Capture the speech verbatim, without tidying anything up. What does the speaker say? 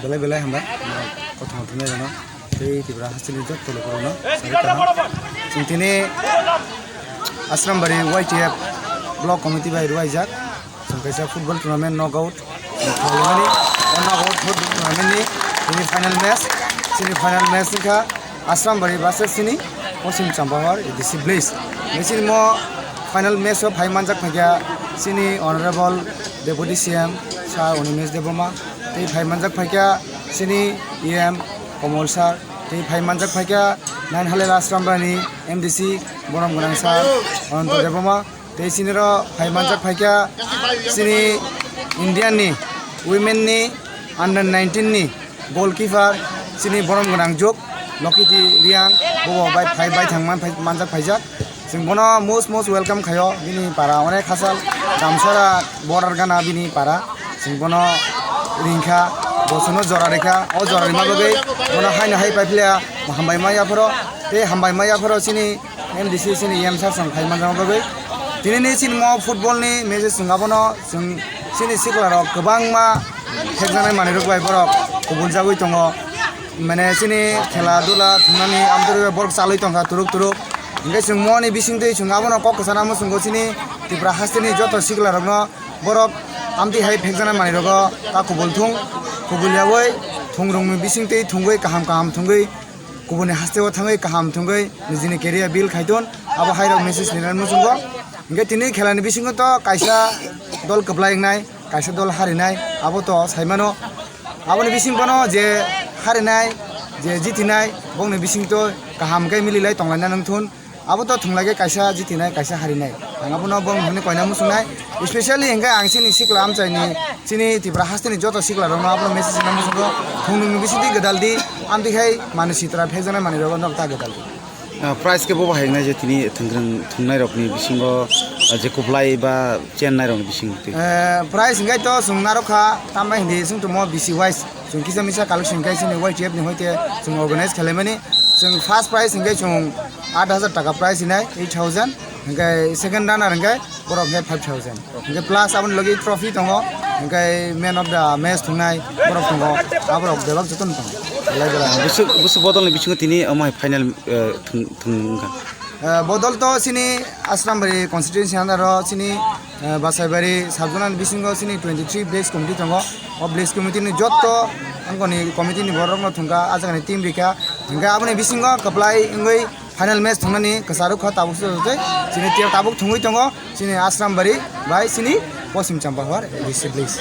Belai belai hambai. Kothoma thumnai rano. Tei Tripura hasteni jotto lokorokno. Chwng tini Asrambari Y T F Block Committee bai rwuaijak. Chwng kaisa football tournament knockout. Chwng khlaimani o knockout football tournament ni tini final match. Chini final match wngkha Asrambari versus chini Poschim Champahor A D C Village. Nai chini mo final match o phai manjak phaikha chini Honorable Deputy C M Sir Animesh Debbarma. Tei phai manjak phaikha chini E M Komol Sir. Tei phai manjak phaikha Nainhalel Asrambari ni M D C borom gwnang Sir Ananto Debbarma. Tei chini ro phai manjak phaikha chini Indian ni women ni under nineteen ni goalkeeper chini borom gwnang jok Lokiti Riang, bobo bai phai bai thang man phai manjak phaijak. Chwng bono most most welcome khaio, bini para onek hachal Damsora border gana bini para. Chwng bono ringkha, bo chwngno jora rikha, o jora rima bagwi bono haino hai pai phiya hambai ma yaphoro, tei hambai ma yaphoro chini M D C chini E M sir song khai manjak bagwi. Tini ni chini mo football ni match chwng abono chwng chini sikla rok kwbangma thekjaknai manwi rok bai borok kubul jagwi tongo. Mane chini khela dula thumnani amtwrwi borok chalwi tongkha turuk turuk. Hinkhe chwng mo ni bisingtwi chwng abono kok kwchana muchungo chini Tripura hasteni joto sikla rokno borok amtwi hai phekjaknai manwi rogo ta kubul thung, kubul yaui thung rwngni bisingtwi thungwi kaham kaham thungwi kubuni hasteo thangwi kaham thungwi nijini career build khai ton, abo hai rok message ni muchungo. Hinkhe tini khelani bisingo to kaisa dol kwplai wngnai, kaisa dol harinai, abo to saimano. Aboni bising bono je harinai, je jitinai, bongni bising to kaham khe mililai tonglaina nang thun. Abo to thunglai khe kaisa jitinai, kaisa harinai. Ang abono bong hwnwi koina muchungnai. Specially hinkhe ang chini sikla amchaini, chini Tripura hasteni joto sikla rokno abono message rwna muchungo. Thungnungni bisingtwi gwdaldi, amtwi khai manwi sitra phekjaknai manwi rokno ta gwdaldi. Ah, price khe bobo hai wngnai je tini thwngkwrwng thwngnai rokni bisingo, ah, je kuplai ba chennai rokni bising twi. Eh, price hinkhe to chwng narwkha, tambai hindi chwng tongmo B C wise. Chwng kisa misa collection khe chini Y T F ni hoite chwng organize khailaimani. Chwng first prize hinkhe chwng aat hajar taka prize hinai, eight thousand. Hinkhe second runner hinkhe borok hinkhe five thousand. Hinkhe plus aboni logi trophy tongo. Hinkhe man of the match thungnai borok tongo. Aborok bebak jotono tongo. Belai belai. Busu, busu bodolni bisingo tini omo hai final, eh, thung, thung wngkha. Eh, bodol to chini Asrambari constituency under o chini, eh, Basaibari sub-zonal bisingo chini twenty three village committee tongo. O village committee ni jotto angkoni committee ni borok no thungkha, ajagani team rikha. Hinkhe aboni bisingo kwplai wngwi final match thungnani kwcharwkha tabuk se tei chini team tabuk thungwi tongo chini Asrambari bai chini Poschim Champahor A D C village.